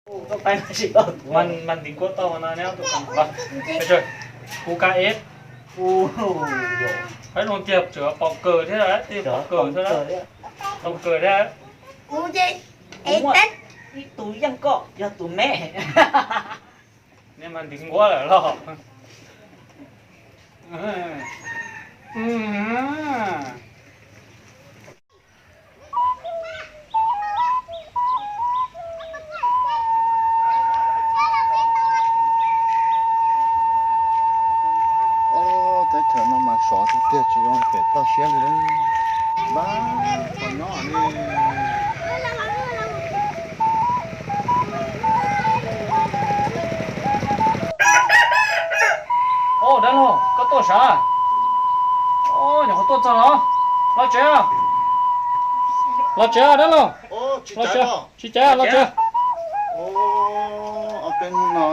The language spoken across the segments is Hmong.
Mas ntiv nkuaj tau no ne, kuv ka eb. Peb no tiag tseem pom kawg thiab, tiag pom kawg thiab, pom kawg thiab. Kuv muaj ib tug yeej koj yog tus me. Nej mas ntiv nkuaj lawm los? Teb chaws no mas sov tiag tiag, tsis zoo pem toj siab li. Npab qhov nyob li. Os, dab laug, koj tuaj sav? Os, nyuam qhuav tuaj txog los? Los tsev, los tsev dab laug. Tsis caiv, los tsev. Ob peb hnub no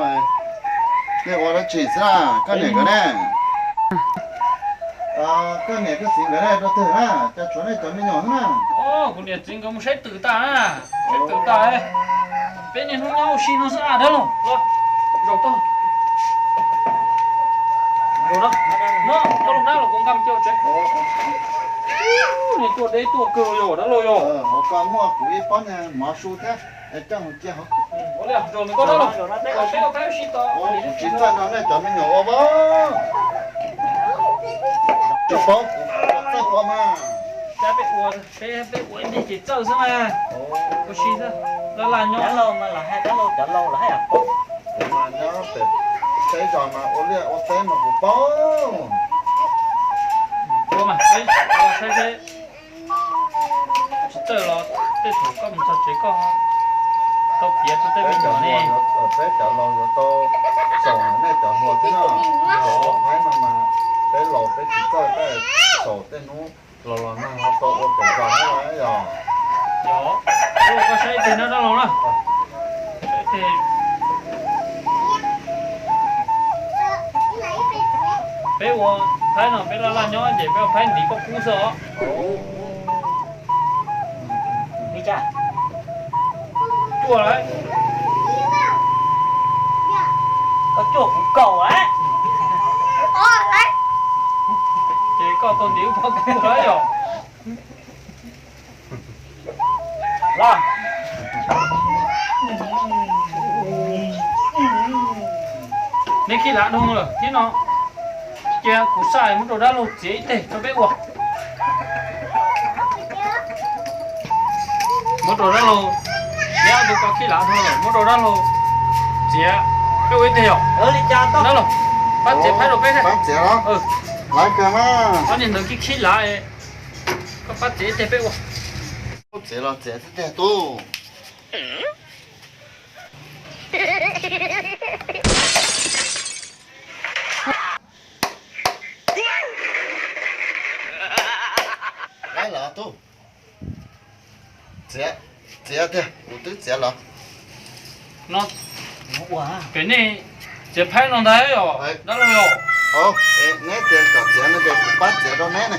nej ua dab tsi xwb na? Koj niam nkawd ne? Koj niam koj txiv nkawd ne, rau twg na? Cas tshuav nej cov me nyuam xwb na? Kuv niam txiv nkawd mus saib twm tas na, saib twm tas. Peb niaj hnub nyob ua si no xwb dab laug. Zaum tag, zaum tag, koj lub hnab los kuv nqa mus cia tsev. Niag tuaj deb tuaj kawg yog dab laug yog. Hauv ko muaj kuv ib pob niag mov su thiab, coj mus cia hauv. Ua li zaum nws koj dab laug, peb ua peb ua si tos. Kuv tsis txawj nrog nej cov me nyuam ua vab. Tsis paub kuv txawj ua mas. Cas peb ua, peb ua ib pliag ces txawj xwb mas. Ua si xwb, laj laj nyob. Dab laug mas los hais dab laug, cov laus los hais paub. Kuv mas nyob pem teb zos mas ua liaj ua teb mas kuv paub. Ua mas peb ua saib seb. Tsis txawj los tej thaum koj mus txog tsev koj tau piav rau tej me nyuam ne. Peb cov laus yuav tau xaus nej cov hluas thiab na. Cov ua thaib no mas peb laus peb tsis txawj, peb xaus tej hnub los los nag ho tau ua pem zos thiab yog. Yog, koj saib ib teg na dab laug na. Saib ib teg. Peb ua thaib no peb laj laj nyob ces peb ua thaib ntiv koj kub xwb os. Li cas? Cuaj lawm. Koj cuaj kuv kaum lawm. Ces koj tau ntiv koj kub lawm yom. Los. Neb khib lav dhau lawm thiab no. Cia kuv xa muab rau dab laug txiav ib teg rau peb ua. Muab rau dab laug, neb ob tug ko khib lav dhau lawm, muab rau dab laug txiav peb ua ib teg yom. Dab laug, pab txiav phaib rau peb. Pab txiav los? Lawv kawg mas. Ob niag ntawd khib khib lav, koj pab txiav ib teg peb ua. Txiav los txiav tib teg tub. Laib los tub. Txiav, txiav tiag, kuv twb txiav los. No, pem nej txiav phaib no ntag os dab laug. Neb tias kom txiav no ces kuv pab txiav rau neb ne.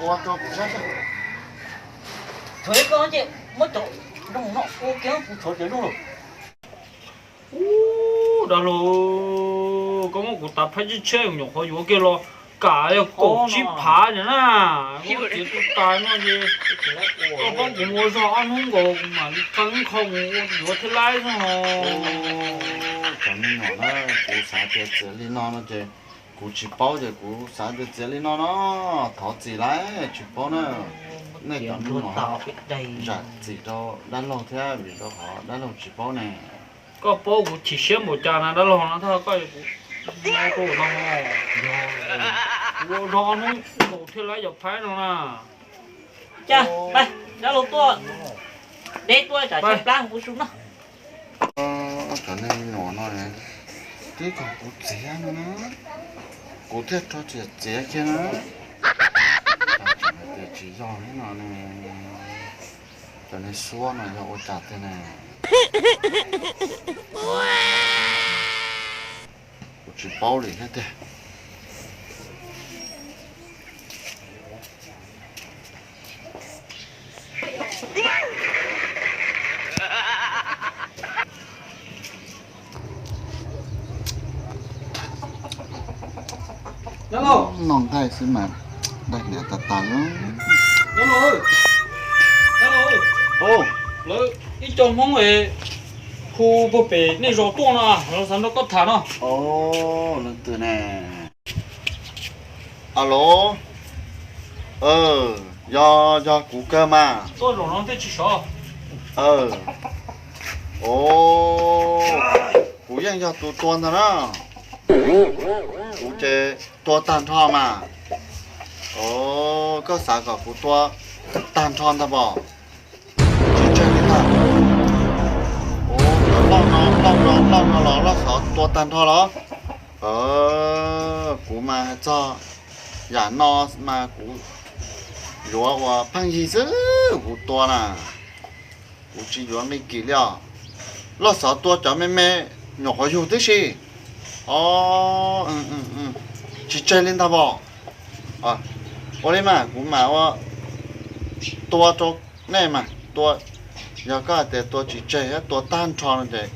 Ua rau kuv saib. Tshuav koj ces muab cov nroog no ua kiag kuv tshuav cov nroog lawm. Ub, dab laug, koj muab kuv tav phaib tshiab tshiab nyuam qhuav yuav kiag los kam yog kaum tsib phav na. Koj txiav tu tas no ces koj pab kuv mus ua zog ob hnub nkaus kuv mam li qee qho mus ua yuav thiab laib xwb os. Cov me nyuam na, kuv xav tias txiav li no no ces kuv tsis paub ces kuv xav tias txiav li no no, thov txim lawm tsis paub na. Nej cov me nyuam zam txim rau dab laug thiab vim rau qhov dab laug tsis paub ne. Koj paub kuv chim siab npaum cas na dab laug no, thov koj, kuv ua zog hnub nkaus thiaj laib cov phaib no na. Cas, dab laug tuaj, deb tuaj tsam tshaib plab kuv su no. Cov me nyuam no twb kom kuv txiav no na, kuv thiaj rho txiav txiav kiag na. Tias tsis yog li no ne, cov niag suab no yog ua cas tiag ne? Kuv tsis paub li thiab tiag. Noj nqaij xwb mas daj niam tas tas li. Lawv ib co Hmoob hu puag pem nej zos tuaj no, lawv xav nrog koj tham no. Leej twg ne? Alo, yog, yog kuv kawg mas. Tuaj zaum no thiaj tsis sov. Kuv yeej yog tus tua ntag na. Kuv ces tua tag nrho mas. Koj xav kom kuv tua tag nrho ntag pom? Tsis tseg li ntag. Cov lauj no, lauj no, lauj no los lauj xov tua tag nrho los? Kuv mas hais txog yam no mas kuv yuav ua pheej yig xwb kuv tua na. Kuv tsis yuav nqi kim li os. Lauj xov tua cov me me nyuam qhuav yug tib si. Tsis tseg li ntag pom? Ua li mas kuv mam ua tua rau nej mas tua. Yog koj hais tias tua tsis tseg thiab tua tag nrho no ces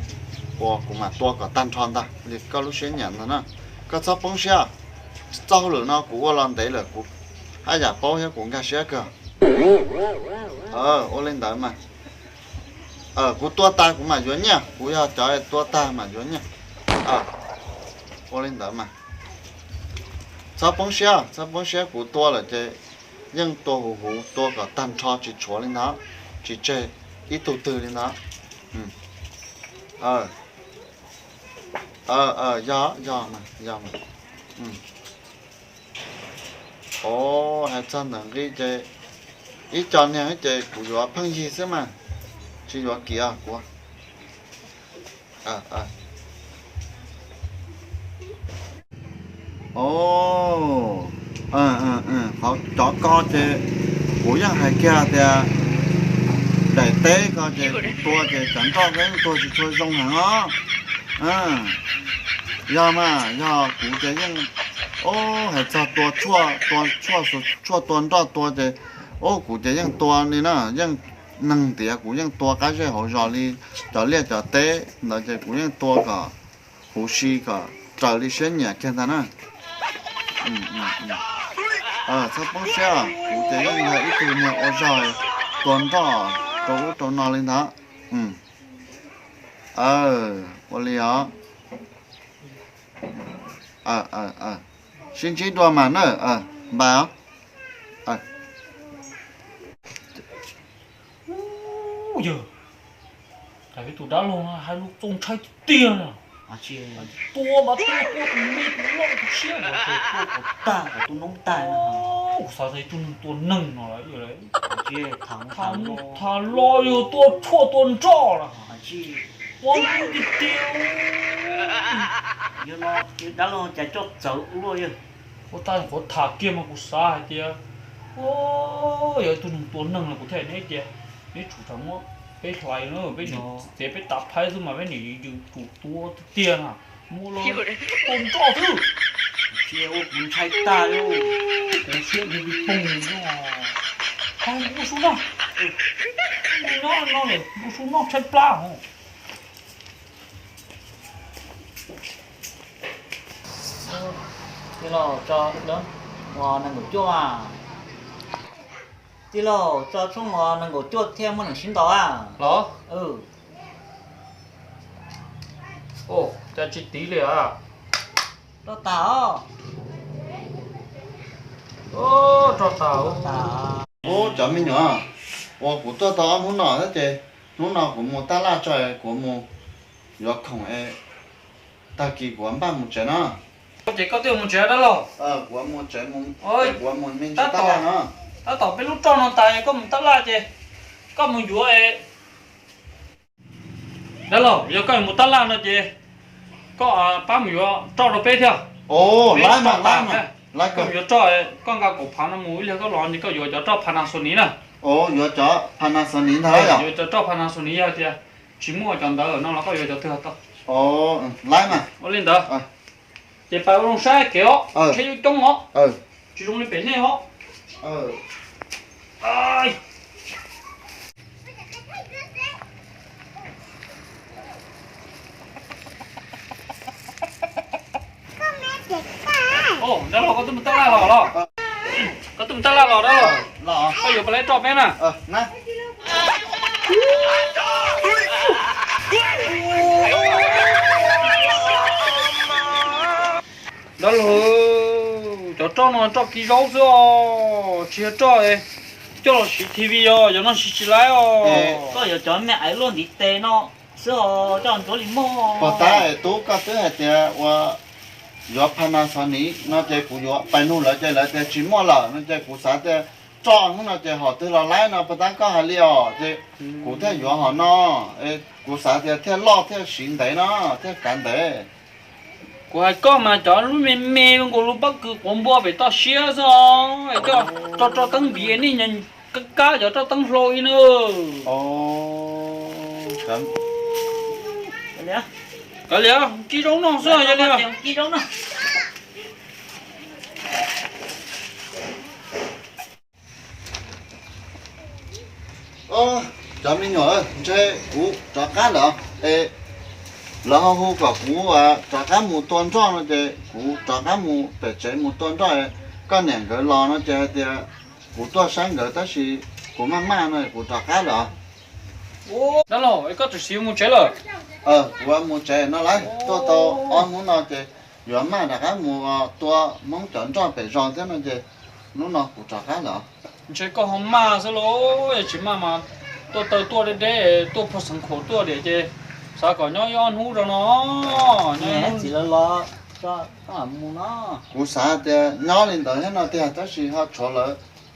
ua kuv mam tua kom tag nrho ntag li koj lub siab nyiam ntag na. Koj txhob poob siab, txoj hauj lwm no kuv ua los ntev lawm, kuv haj yam paub thiab kuv nkag siab kawg. Ua li ntawd mas, kuv tua tag kuv mam yuav nyiaj, kuv yog cov tua tag mam yuav nyiaj. Ua li ntawd mas, txhob poob siab, txhob poob siab, kuv tua lawm ces yeej tua huv huv, tua kom tag nrho tsis tshuav li ntawd, tsis tseg ib tug twg li ntawd. Yog, yog mas, yog mas. Hais txog ntawm nqi ces ib co niag ces kuv yuav pheej yig xwb mas, tsis yuav kiv kuv. Qhov cov ko ces kuv yeej hais kiag tias daim teb ko ces kuv tua ces cov nroj ko yeej tuag tsis tshua zoo heev os. Yog mas, yog kuv ces yeej, hais txog tua tshuaj, tua tshuaj, tshuaj tua nroj tua ces, kuv ces yeej tua li na, yeej neeg tiav kuv yeej tua qab zej hauv zos li cov liaj cov teb ntawd ces kuv yeej tua kom huv si kom raws li siab nyiam kiag ntag na. Txhob poob siab, kuv ces yeej yog ib tug niag ua zog tua nroj rau ub rau no li ntawd. Ua li os. Sib ntsib dua mas na, npawg. Yog, tus dab laug no hais lus txaus ntshai tiag tiag na. Tua mas tua, tua tus me tus loj tus siab, tua kom tag kom tus noob tag. Kuv xav tias ib tug neeg tua neeg no lawm. Tham los yog tua tshuaj tua nroj na. Ua tiag tiag. Dab laug cas coj txawv ua luaj yog. Ua tag qhuav tham kiag mas kuv xav hais tias, yog ib tug neeg tua neeg no kuv thiaj hais neb tias, neb tsum txhob muab peb hlais na, peb niam txiv peb tav phaib xwb mas peb niam yws tsum tua tiag tiag na. Muab los tua nroj xwb. Ua kuv ntshai tag li. Kuv siab ntshe poog no. Npau suav noj, npau suav noj tshaib plab hos. Tij laug, tso uas nees nkaum cuaj mas. Tij laug, tso tshooj uas nees nkaum cuaj thiab muaj neeg sib ntaus a. Los? Cas tsis tiv li a? Roj tas os. Roj tas. Ub, cov me nyuam, uas kuv tuaj tau ob hnub no thiab ces hnub no kuv mus tab laj tso, kuv mus yuav khoom es tag kis kuv npaj mus tsev no. Ces koj twb mus tsev dab laug? Kuv mus tsev, kuv mus me ntsis tab laj no. Tab tom peb lub roj no tas koj mus tab laj ces koj mus yuav es. Dab laug, yog koj mus tab laj no ces koj pab mus yuav roj rau peb thiab. Lawm mas, lawm mas, koj mus yuav roj, koj nqa kaum phav no mus ib pliag koj los ces koj yuav cov roj Panasonic na. Yuav cov Panasonic ntag. Yuav cov roj Panasonic, yog tias tsis muaj cov ntawd no los koj yuav cov twg tau. Lawm mas. Ua li ntawd. Ces pais ua zoo saib kev os, tsheb yuav coob os. Tsis zoo li pem nej os. Dab laug, koj twb mus tab laj los los? Koj twb mus tab laj los dab laug? Koj yuav pab laib roj peb na. Dab laug, cov roj no roj kib zaub xwb os, tsis yog roj coj los siv T V os, yog no siv tsis laib os. Koj yuav cov me aiv luaj ntiv tes no xwb os, coj ntxuav li mog. Puas tab tub, koj twb hais tias ua yuav Panasonic no ces kuv yuav, pais nug lawv ces lawv tias tsis muaj lawm no ces kuv xav tias roj hnub no ces hom twg los laib no, puas tab koj hais li os ces kuv thiaj yuav hom no. Kuv xav tias thiaj loj thiaj siv ntev no, thiaj kav ntev. Kuv hais koj mas cov lub me me nkaus lub pob kws quav npua pem toj siab xwb os, coj roj roj teeb npiv nej nyob kab kab cov roj teeb hlau li na. Kav liam, kib zaub noj xwb yog li. Cov me nyuam, ntshe kuv rov qab lawm es lawv ho hu kom kuv rov qab mus tua nroj no ces kuv rov qab mus pem tsev mus tua nroj. Koj niam nkawd los no ces hais tias kuv tuaj saib nkawd tab sis kuv maj maj no kuv rov qab lawm. Dab laug, koj tam sim mus tsev lawm? Kuv mus tsev no lawm, tuaj tau ob hnub no ces yuav maj rov qab mus tua Hmoob cov nroj pem zos thiab no ces hnub no kuv rov qab lawm. Ntshe koj ho maj xwb lauj, yog tsis maj mas tuaj taw tuaj deb deb tuaj puag xeev khaum tuaj diam ces xav kom nyob ib ob hnub rau no. Nyob txiv lawv los tso koj mus no. Kuv xav tias nyob li ntawd thiab no tiag tab sis ho tshuav lawv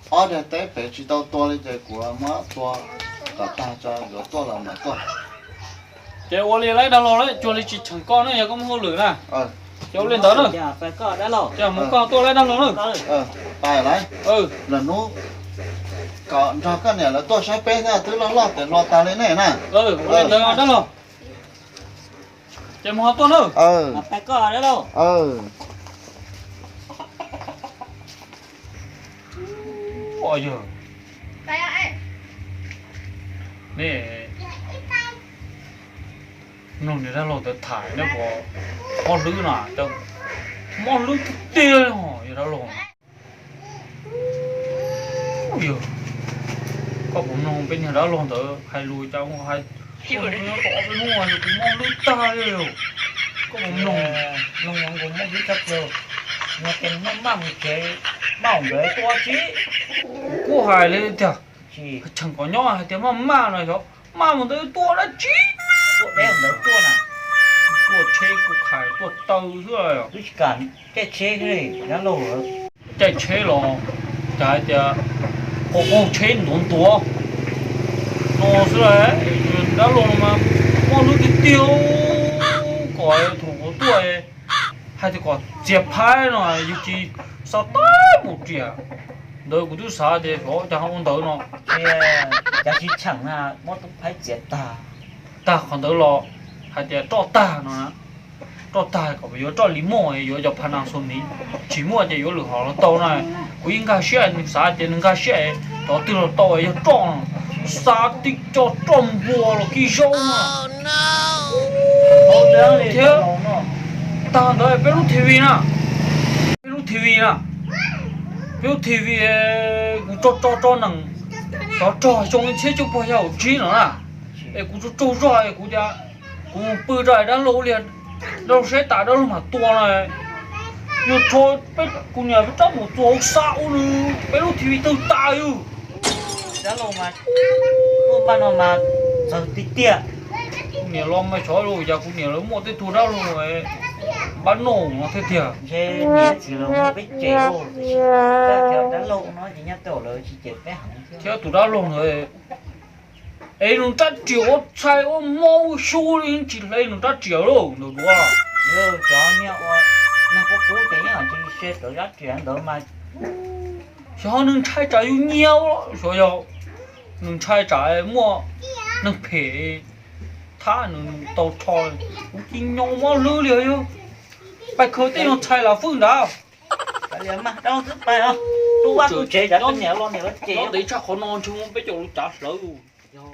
ob daim teb pem tsis tau tua li ces kuv muab tua kom tag tso yuav tuaj los mam tuaj. Ces ua li lawm dab laug, cuag li tsis cheem koj ne, yog koj muaj hauj lwm na. Ces ua li ntawd na. Ces mus koj tuaj lawm dab laug na. Lwm hnub kom nrog koj niam lawv tuaj saib peb thiab, twb loj loj tes hluas tag li nej na. Ua li ntawd dab laug. Ces mus ho tuaj na. Nej mloog niag dab laug ntawd tham nej puas mob hlwb na? Mob hlwb tiag tiag li os yog dab laug. Yog koj puas mloog peb niag dab laug ntawd hais lus cas hais, nyob tau ob peb hnub yog kuv mob hlwb tag li. Koj puas mloog? Mloog nkaus mob hlwb tag plaws. Nws ces maj maj mus tsev, maj ua ntawd tua tsis. Kuv kuj hais li tiag, cheem kom nyob hais tias maj maj no xyov maj mus ntawd tuaj dab tsi. Tuaj deb ntawd tuaj na. Tuaj tsheb kuj hais tuaj taw xwb. Twb tsis kam caij tsheb li, dab laug. Caij tsheb los cas hais tias qaug qaug tsheb ntuav ntuav no xwb las. Dab laug no mas mob hlwb tiag tiag, kom thaum kuv tuaj hais tias kom txiav phaib no yus tsis xav tab mus riam ntawd, kuv twb xav tias xyov cas ho ua ntawd no. Cas tsis cheem na, muab tub phaib txiav tag. Tag qhov ntawd los hais tias roj tag no, roj tag kom yuav roj li moj, yuav cov Panasonic, tsis muaj ces yuav lwm hom los tau na. Kuv yeej nkag siab, nws xav tias nws nkag siab cov twg los tau yog roj no, xav tib co roj npua los kib zaub no. Thiab tag ntawd peb lub T V na, peb lub T V na, peb lub T V kuv tso tso tso nees, cov rog xyoo ib txhiab cuaj puas yim caum tsib no na, es kuv tsaug tsaug zog es kuv cas kuv mus pw rau dab laug li, dab laug saib tas dab laug mam tua no. Yog rho peb kuv niam peb rab mus txuas hauv xab ua nws peb lub T V tawg tas yus. Dab laug mas tuaj npaj no mas txawg tiag tiag. Kuv niam los mas xyov los cas kuv niam lawv muaj tej tug dab laug npab noj no thiab tiag. Ntshe niam txiv lawv muaj peb cem, dab laug no ces nyob tau lawv tsis cem peb heev thiab. Tus dab laug no es nws rab riam ua txhais ua mob ua xyub li tsis hle nws rab riam lauj ntawm duav. Cov niag ua neeg qub qub ces yeej tsis se cov rab riam ntawd mas. Xyov nws ntshai tsam yus nyiav, xyov yog nws ntshai tsam muaj neeg phem thab nws tau rho. Kuv cia nyo mob hlwb li yog pais khaws tej no txhais lam fwj ntawd. Nyob ntev tshaj qhov no ntshe muaj peb caug lub cav hlawv yog.